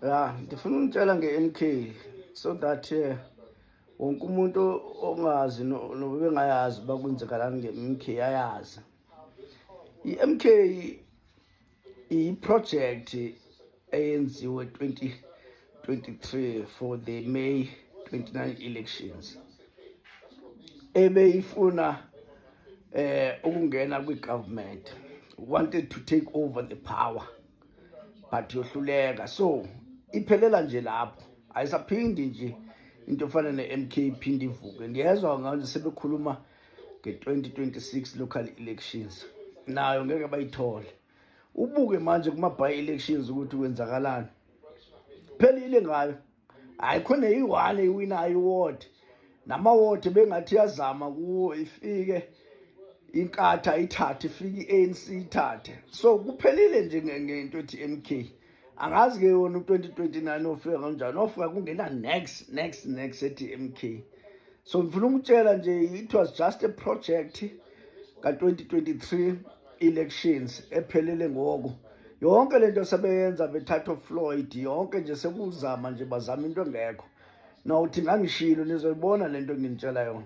Ya, ndifuna unitshela nge-MK so that wonke umuntu ongazi noba bengayazi uba kwenzekalani nge-MK ayazi. I-MK iyi-project eyenziwe 2023 for the May 29 elections, ebeyifuna ukungena kwi-government, wanted to take over the power, but yohluleka. So iphelela nje lapho, ayisaphindi nje into efana ne-MK iphinde ivuke. Ndiyezwa ngathi sebekhuluma nge-2026 local elections, nayo ngeke bayithole. Ubuke manje kuma-by elections ukuthi kwenzakalani, phelile ngayo. Hayi, khona iyi-one iwinayo iward, nama-ward bengathi yazama kuwo, ifike iNkatha ithathe, ifike i-ANC ithathe. So kuphelile nje ngento ethi MK. Angazi ke wona u-2029 ofika kanjani, ofika kungena next next next ethi MK. So ngifuna ukutshela nje, it was just a project ka-2023 elections ephelele ngoko. Yonke lento sebeyenza bethatha Floyd, yonke nje sekuzama nje, bazama into engekho. Nawuthi ngangishilo, nizoyibona lento enginitshela yona.